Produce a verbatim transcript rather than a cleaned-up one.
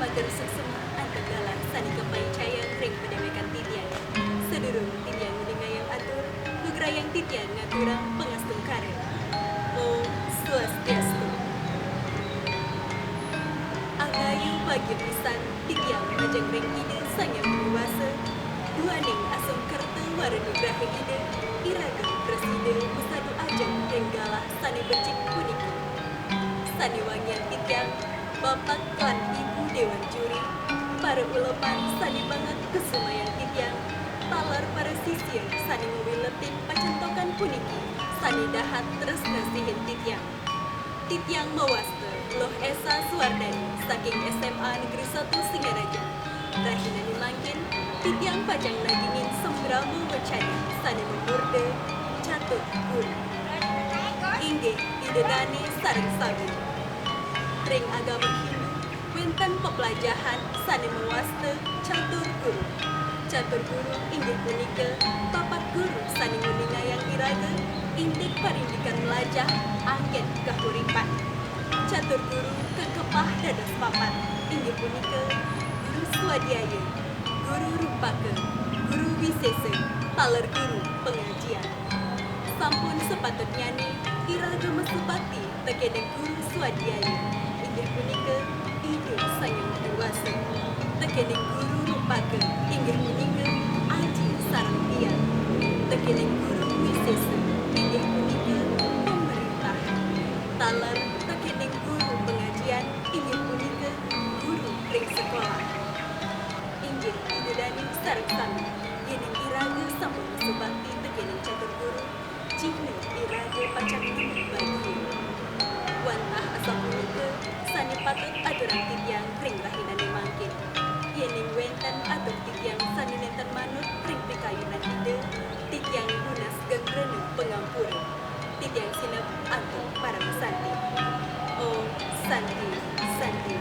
Pager suksma antuk galah sane kapaicayang ring padewek titiang. Sadurung titiang nguningayang atur, lugrayang titiang ngaturang pangastungkara. Om Swastiastu. Angayu bagia pisan titiang majeng ring Ida Sang Hyang Widi Wasa, duaning asung kerta wara nugraha Ida, iraga prasida masadu ajeng ring galah sane becik puniki. Sane wangiang titiang, Bapak lan Ibu Dewan Juri, para uleman sane banget kusumayang titiang, taler para sisia sane ngwiletin pacentokan puniki, sane dahat tresna sihin titiang. Titiang mawasta Luh Esa Suwardani saking S M A Negeri Satu Singaraja. Rahinane mangkin, titiang pacang nagingin sambrama wacana sane mamurda Catur Guru. Inggih Ida Dane sareng sami. Ring agama Hindu, wenten peplajahan sane mawasta Catur Guru. Catur Guru inggih punika papat guru sane nguningayang iraga indik parindikan mlajah anggen kahuripan. Catur Guru kakepah dados papat, inggih punika Guru Swadhyaya, Guru Rupaka, Guru Wisesa, taler Guru Pangajian. Sampun sapatutnyane iraga masubakti tekening Guru Swadhyaya, inggih punika Ida Sang Hyang Widi Wasa, tekening Guru Rupaka, inggih punika Aji sareng Biang, tekening Guru Wisesa, inggih punika pemerintah, taler tekening Guru Pangajian, inggih punika guru ring sekolah. Inggih Ida Dane sareng sami, yening iraga sampun masubakti tekening Catur Guru, cihna iraga pacang nemu bagia. Wantah asapunika sane patut aturang titiang ring rahinane mangkin. Yening wenten atur titiang sane nenten manut ring pikayunan Ida, titiang nunas geng rena pangampura. Titiang sineb antuk paramasanti. Om Santi, Santi,